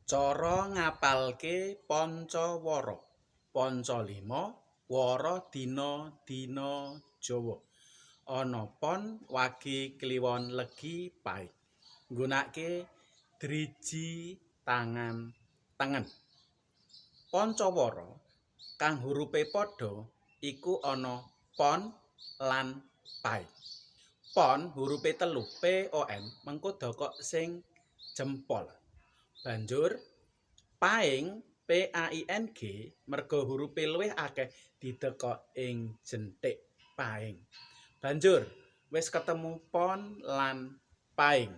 Cara ngapalke Pancawara. Panca lima wara dina dina Jawa. Ana pon, wage, kliwon, legi, paing. Nggunakake driji tangan tengen. Pancawara kang hurupe padha iku ana pon lan paing. Pon hurupe telu P O N mengko dokok sing jempol. Banjur paing P A I N G merga hurupe luwih akeh didekok ing jenthik paing. Banjur wis ketemu pon lan paing.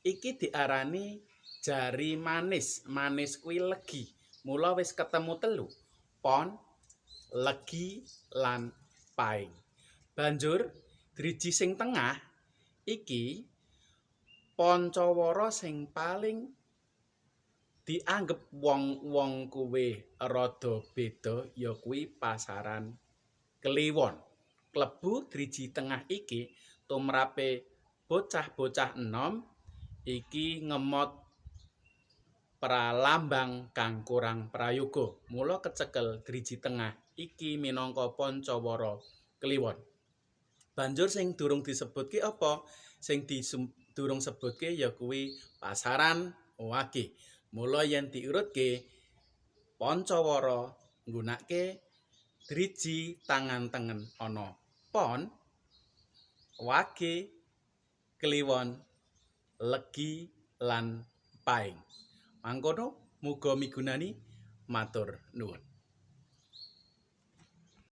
Iki diarani jari manis, manis kuwi legi. Mula wis ketemu telu, pon, legi lan paing. Banjur driji sing tengah iki pancawara sing paling dianggep wong-wong kuwe rada beda ya kuwi pasaran kliwon. Klebu driji tengah iki tumrape bocah-bocah enom iki ngemot pralambang kang kurang prayoga. Mula kecekel driji tengah iki minangka pancawara kliwon. Banjur sing durung disebutke apa? Sing durung sebutke ya kuwi pasaran wage. Mula yen diurutke pancawara nggunakake driji tangan tengen ana pon, wage, kliwon, legi lan paing. Mangkono muga migunani, matur nuwun.